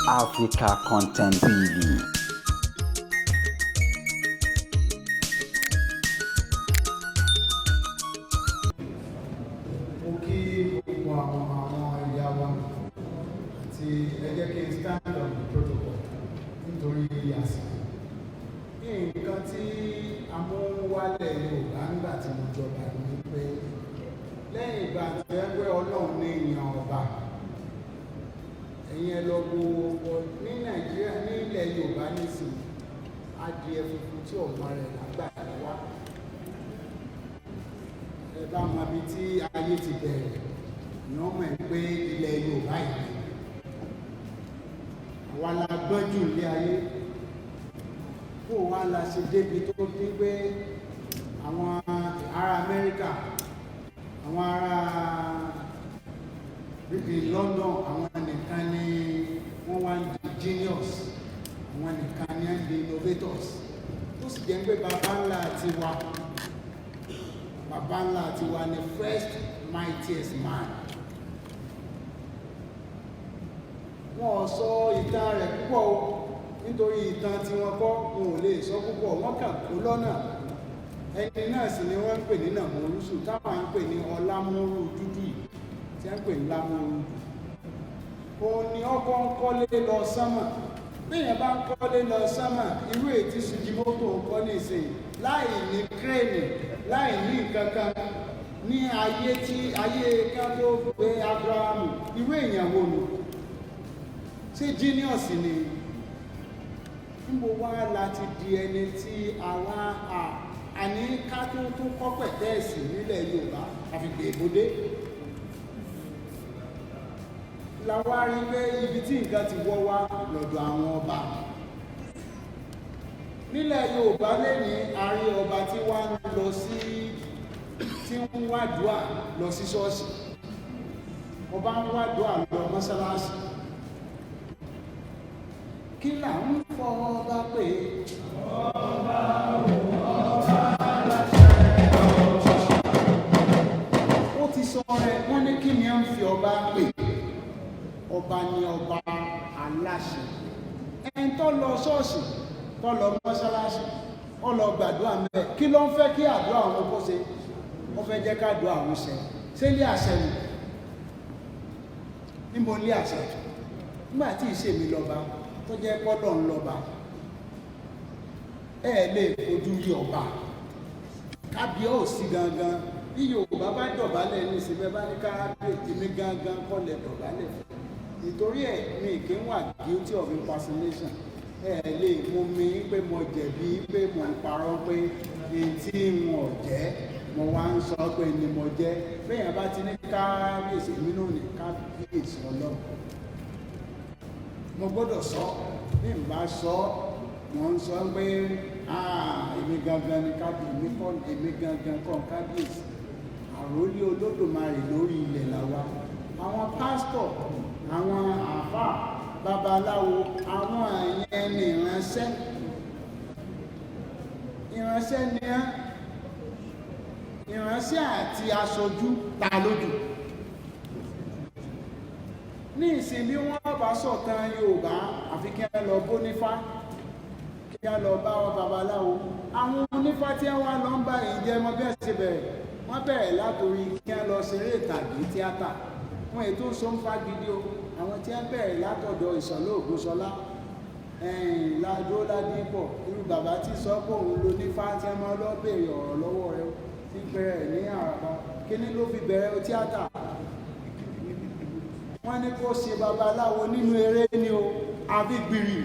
Africa Content TV. Mo kí gbogbo àwọn ìyá wa àti ẹ jẹ́ kí n stand on the protocol nítorí àsìkò. Nǹkan tí amúwálẹ̀ Yorùbá ńgbà tí mo jọba ni pé lẹ́yìn ìgbà tí ẹ pé Ọlọ́run ní ìyàn ọba, ẹ̀yin ẹ lọ wo ní Nàìjíríà, ní ilẹ̀ Yorùbá nísìnyí, adìẹ funfun tí ọmọ rẹ̀ lágbà ní wá. Ẹ bá mọ ibi tí ayé ti bẹ̀rẹ̀ ni wọ́n mọ̀ ẹ́ pé ilẹ̀ Yorùbá yìí àwa la gbọ́n jù ní ayé. Kó wa la ṣe débi tó dé pé àwọn ará Amẹ́ríkà, àwọn ará London, àwọn nìkan ni wọ́n wá ń di genius, àwọn nìkan ni wọ́n ń di innovators, tó sì jẹ́ pé baba ńlá tiwa, baba ńlá tiwa ni first mightiest man. Wọn ò sọ ìtàn rẹ̀ púpọ̀ o, nítorí ìtàn tí wọ́n kọ́, wọn ò lè sọ púpọ̀, wọ́n kàn kó lọ́nà. Ẹni náà sì ni wọ́n ń pè ní Nàmúrúsù, táwọn ń pè ní Ọlámúrú dúdú yìí, tí wọ́n ń pè ní Lámúrúdù. Òun ni ọkọ̀ ń kọ́lé lọ sánmà. Béèyàn bá ń kọ́lé lọ sánmà, irú èyí tí Sujimoto ń kọ́ nísìnyí, láì ní kírènì, láì ní nǹkan kan, ní ayé tí ayé ká tó gbé Abrahamu, irú èèyàn wo nù? Ṣé genius ni? Níbo wá láti di ẹni tí àwa àní ká tó tún kọ́ pẹ̀tẹ́ẹ̀sì nílẹ̀ Yorùbá, àfi gbèbódé la wá rí pé ibi tí nǹkan ti wọ́ wá lọ́dọ̀ àwọn ọba nílẹ̀ Yorùbá lẹ́ni àárí ọba tí wá ń lọ sí, tí ń wádùá lọ sí ṣọ́ọ̀ṣì, ọba ń wádùá lọ mọ́sálásí. Kí là ń fọ ọba pé? Ọba ọba aláṣẹ. Ó ti sọ rẹ, wọ́n ní kí ni à ń fi ọba pè? Ọba ni ọba aláṣẹ. Ẹni tó lọ ṣọ́ọ̀ṣì, tó lọ mọ́ṣáláṣí, ó lọ gbàdúrà mẹ́, kí ló ń fẹ́ kí àdúrà òun kó ṣe? Ó fẹ́ jẹ́ kádùá òun ṣẹ. Ṣé ilé àṣẹ ni? Níbo ilé àṣẹ? Nígbà tí ìṣe mi lọ́ba, tó jẹ́ pọ́lọ̀ ń lọ́ba, ẹ lè fojú rí ọba kábíyèsí gangan. Bí Yorùbá bá dọ̀bálẹ̀ ní ìsinmi, bá ní kábíyèsí mi gangan kọ́ lẹ̀ dọ̀bálẹ̀ fún. Ìtorí ẹ̀ mi kì í wà guilty of impersonation. Ẹ lè mú mi pé mo jẹ̀bi, pé mo ń parọ́, pé èyí tí n ò jẹ́ mo wá ń sọ pé ni mo jẹ́. Bẹ́ẹ̀ bá ti ní kábíyèsí, èmi náà ní kábíyèsí Ọlọ́run, mo gbọ́dọ̀ sọ. Bí n bá sọ, mo ń sọ pé èmi gangan ni kábíyèsí kọ́, èmi gangan kọ́ kábíyèsí. Àròlé Olódùmarè lórí ilẹ̀ làwa. Àwọn pásítọ̀, àwọn àáfàá, babaláwo, àwọn àyẹn ní ìránṣẹ́. Ìránṣẹ́ ni á, ìránṣẹ́ àti aṣojú ta lójú. Ní ìsìn, bí wọ́n bá sọ̀tàn Yorùbá, àfi kí wọ́n lọ bónífá, kí wọ́n lọ bá wọn babaláwo. Àwọn onífá tí wọ́n lọ ń bá ìjẹ́ mọ́ bí wọ́n ṣe bẹ̀rẹ̀. Wọ́n bẹ̀rẹ̀ látòrí kí wọ́n lọ ṣeré ìtàgé, tíátà. Wọn ètò ń so ń fa gidi o. Àwọn tí wọ́n bẹ̀rẹ̀ látọ̀dọ̀ Ìṣọ̀lá Ògúnṣọlá, Ládó Ládìpọ̀, irú bàbá tí sọ pé òun ló nífá tí wọ́n máa lọ béèrè ọ̀rọ̀ lọ́wọ́ rẹ̀, tí bẹ̀rẹ̀ ní àràbà. Kíní ló fi bẹ̀rẹ̀ tíátà? Wọ́n ní kó ṣe babaláwo nínú eré ni o, àbí gbìrì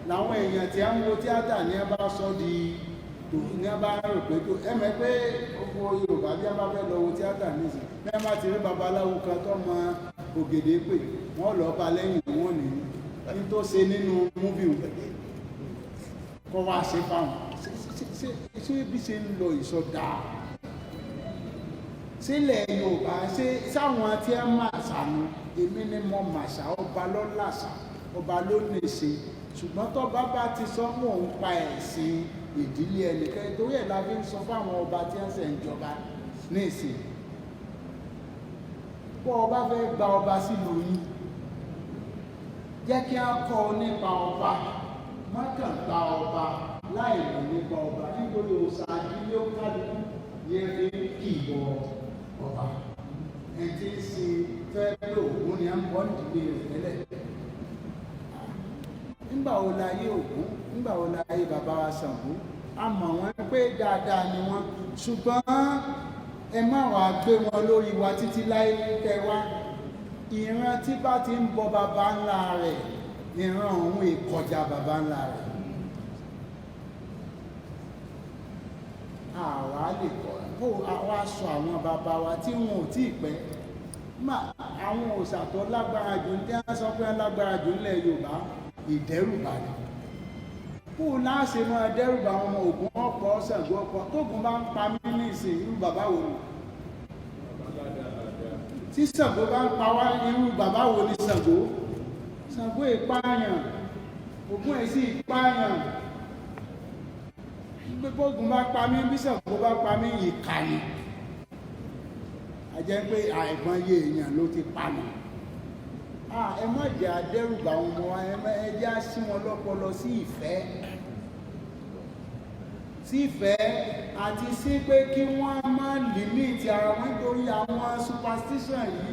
làwọn èèyàn tí a ń wo tíátà ní ẹ bá sọ di tò ní ẹ bá rò pé tó ẹ mọ̀ pé gbogbo Yorùbá, bí a bá fẹ́ lọ wo tíátà nísìn, bí a bá ti rí babaláwo kan tó mọ ògèdè pè, wọ́n lọ bá lẹ́yìn, wọn ní ní tó ṣe nínú movie kọ́ wá ṣe fáwọn. Ṣé bí ṣe ń lọ ìsọdá sílẹ̀ Yorùbá, ṣé sáwọn tí ẹ máa ṣàánú? Èmi ni mo màṣà, ọba ló làṣà, ọba ló nìṣe. Ṣùgbọ́n tó bá bá ti sọ mò ń pa ẹ̀sìn ìdílé ẹnìkan, torí ẹ̀ la fi ń sọ fáwọn ọba tí wọ́n ṣẹ̀ ń jọba ní ìsìn, bó ọba fẹ́ gba ọba sílùú yín, Jẹ́ kí á kọ́ ọ nípa ọba. Má kàn gba ọba láì mọ̀ nípa ọba, nítorí òòṣà ìdílé ó kálukú yẹn fi ń kì í bọ ọba. Ẹni tí ń sin fẹ́ pé Ògún ni à ń bọ́ nídìílé rẹ̀ tẹ́lẹ̀. Nígbà wo la yé Ògún? Nígbà wo la yé bàbá wa Ṣàngó? A mọ̀ wọ́n pé dáadáa ni wọ́n, ṣùgbọ́n ẹ má wàá gbé wọn lórí wa títí láé kẹ wá. Ìran tí bá ti ń bọ baba ńlá rẹ̀, ìran òun ìkọjá baba ńlá rẹ̀. Àwa lè kọ́ kó àwa sọ àwọn baba wa tí wọn ò tí ì pẹ́. Má àwọn òòṣà tó lágbára jù ní wọ́n sọ pé lágbára jù nílẹ̀ Yorùbá, ìdẹ́rùbà ni. Kó o láṣẹ máa dẹ́rùbà àwọn ọmọ Ògún ọ̀pọ̀ Ṣàngó ọ̀pọ̀ tógun bá ń pa mí ní ìsìn, irú bàbá wo ni? Tí Ṣàngó bá ń pa wá, irú bàbá wo ni Ṣàngó? Ṣàngó ìpààyàn, Ògún ẹ̀ sì ìpààyàn. Gbogbo Ògún bá pa mí, bí Ṣàngó bá pa mí, ìkà ni. A jẹ́ pé àìmọye èèyàn ló ti pa mí. Ẹ má jẹ́ adẹ́rùbà àwọn ọmọ wa, ẹ jẹ́ á sí wọn lọ́pọlọ sí ìfẹ́. Sí ìfẹ́ àti sí pé kí wọ́n má límìtì ara wọn nítorí àwọn superstition yìí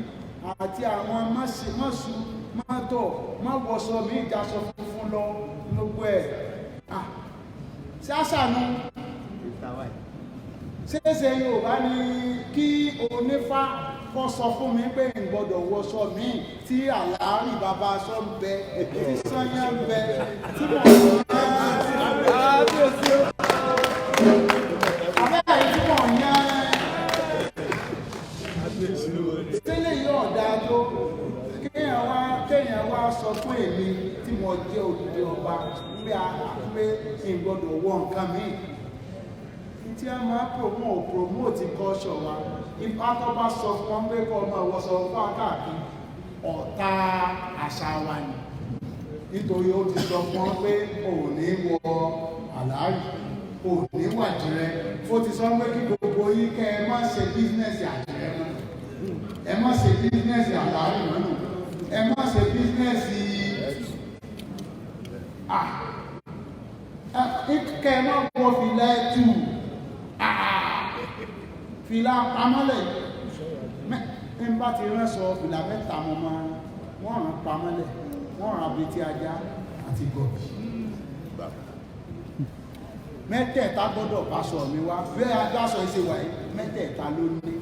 àti àwọn mọ́sù mọ́tọ̀ mọ́wọ́sọ mi ìjásọ funfun lọ gbogbo ẹ̀. Ṣé àṣàánú? Ṣéṣe Yorùbá ni kí onífá kọ́ sọ fún mi pé n gbọ́dọ̀ wọṣọ mi tí àlàárí bàbá aṣọ ń bẹ, tí sányá ń bẹ, tí mò ń yán. Abẹ́rẹ́ tí mò ń yán. Sílẹ̀ yóò dáa tó kéèyàn wá sọ fún èmi tí mo jẹ́ odidi ọba pé pé n gbọ́dọ̀ wọ nǹkan míì. Tí a máa promote culture wa. Ifá tó bá sọ fún wọn pé kọ́ ọmọ ìwọ̀sọ fún akáàkiri, ọ̀tá àṣà wa ni. Nítorí ó ti sọ fún wọn pé ò ní wọ àlàárì, ò ní wà àdìrẹ. Ó ti sọ pé kí gbogbo yín kẹ́ ẹ má ṣe business àdìrẹ mọ́, ẹ má ṣe business àlàárì mọ́ nù, ẹ má ṣe business kẹ́ ẹ má wọ fìlà ẹtù, fìlà pamọ́lẹ̀. Ń bá ti rán sọ fìlà mẹ́ta mọ́ máa wọ́n rán pamọ́lẹ̀, wọ́n rán abetí ajá àti gọ̀bì. Mẹ́tẹ̀ẹ̀ta gbọ́dọ̀ bá sọ mi wá. Bẹ́ẹ̀ agbásọ ìṣe wà yìí, mẹ́tẹ̀ẹ̀ta ló ní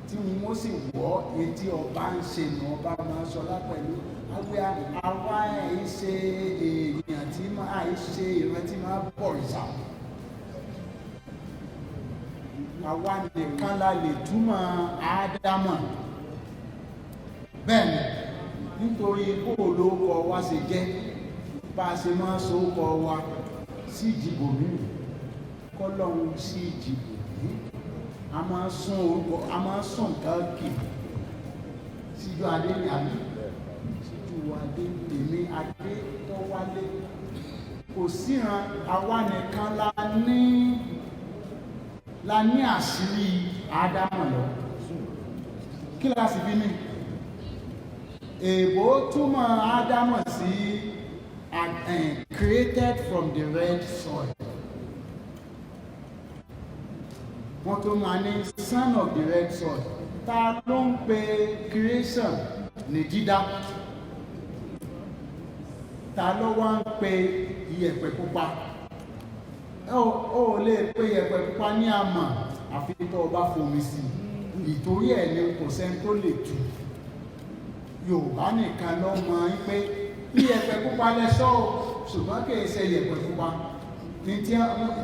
tí wọ́n sì wọ́ etí ọba ń ṣe nù. Ọba máa ń sọ lápẹ̀lú awẹ́ àwa ẹ̀ ṣe èèyàn tí máa ṣe ìran tí máa bọ̀rìṣà. Àwa nìkan la lè túmọ̀ Ádámà. Bẹ́ẹ̀ ni, nítorí bó ló kọ wa ṣe jẹ́, bá a ṣe máa so kọ wa sí ìjìbò míì, kọ́lọ́hún sí ìjìbò míì, a máa sún orúkọ, a máa sún nǹkan kì síjú adé ní àbí síjú adé tèmi adé tó wálé kò síran. Àwa nìkan la ní àṣírí Ádámà lọ. Kí la sì fi ní èèbó túmọ̀ Ádámà sí created from the red soil. Wọ́n tó máa ní son of the red soil. Ta ló ń pe creation ní dídá? Ta ló wá ń pe iyẹ̀pẹ̀ pupa? Ó lè pe iyẹ̀pẹ̀ pupa ní àmà àfi tó o bá fomi sí i. Ìtorí ẹ̀ ni kò sẹ́ni tó lè tú. Yorùbá nìkan ló mọ̀ pé iyẹ̀pẹ̀ pupa lẹ sọ o, ṣùgbọ́n kì í ṣe iyẹ̀pẹ̀ pupa.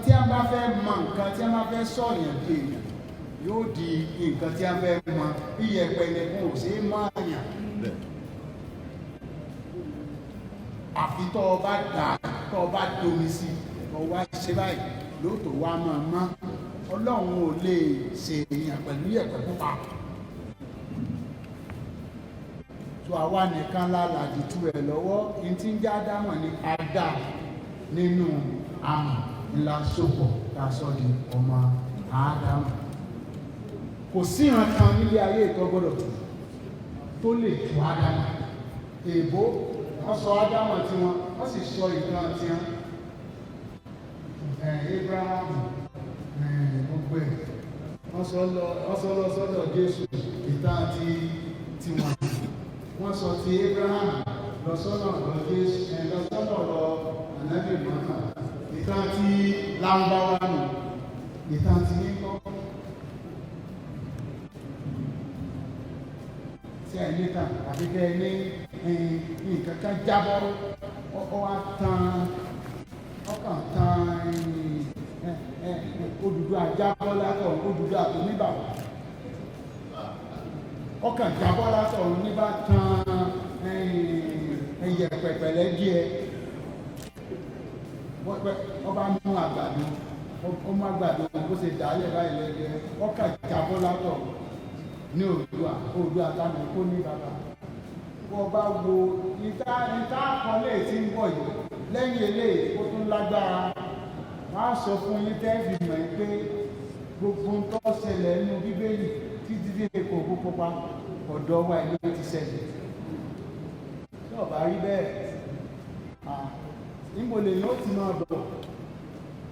Tí a bá fẹ́ mọ nǹkan, tí a bá fẹ́ sọ̀yàn bí èèyàn, yóò di nǹkan tí a fẹ́ mọ. Iyẹ̀pẹ̀ nìkan ò ṣeé mọ̀ yàn àfi tó o bá dà, tó o bá domi sí, tó o wá ṣe báyìí lóòótọ́ wá máa mọ́. Ọlọ́run ò lè ṣe èèyàn pẹ̀lú iyẹ̀pẹ̀ pupa. Tó àwa nìkan la làdìtú ẹ̀ lọ́wọ́. Ní tí ń já dámọ̀ ní adá nínú amọ̀ ńlá sopọ̀ tá a sọ di ọmọ Ádámù. Kò sí ìran kan nílé ayé ìtọ́ gbọ́dọ̀ tó lè tu Ádámù. Èèbó Wọ́n sọ Ádámọ̀ tiwọn, wọ́n sì sọ ìtàn tiwọn. Abraham, gbogbo ẹ̀ wọ́n sọ lọ, wọ́n sọ lọ sọ́dọ̀ Jésù, ìtàn ti tiwọn. Wọ́n sọ ti Abraham lọ sọ́nà ọ̀dọ̀ Jésù, lọ sọ́nà ọ̀dọ̀ Ànábì Muhammad. Ìtàn ti Lárúbáwá nù, ìtàn ti yín kọ́. Tí ẹ ní tàn àbí kẹ́ ẹ ní nǹkan kan jábọ́, ọ wá tan, ọkàn tan Odùduwà jábọ́ látọ̀, Odùduwà tó ní bàbá, ọkàn jábọ́ látọ̀ ní bá tan ẹyẹ pẹ̀pẹ̀lẹ́ díẹ̀. Ọba mú àgbàdo, ó mú àgbàdo bó ṣe dàálẹ̀ báyìí lẹ́gbẹ̀ẹ́, ọkàn jábọ́ látọ̀ ní Oòduà. Oòduà táwọn kó ní bàbá. Wọ́n bá wo ìta ìta àkọlé tí ń bọ̀ yìí lẹ́yìn eléyìí, ó tún lágbára. Wọ́n á sọ fún yín tẹ́ fi mọ̀ ẹ́ pé gbogbo ń tó ṣẹlẹ̀ nínú Bíbélì títí dé Èkó òkú pupa, ọ̀dọ̀ wa ìlú ti ṣẹlẹ̀. Tí ó bá rí bẹ́ẹ̀, níbo lèyìn ó ti máa bọ̀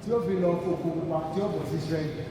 tí ó fi lọ fòkó pupa tí ó bọ̀ sí Israẹli?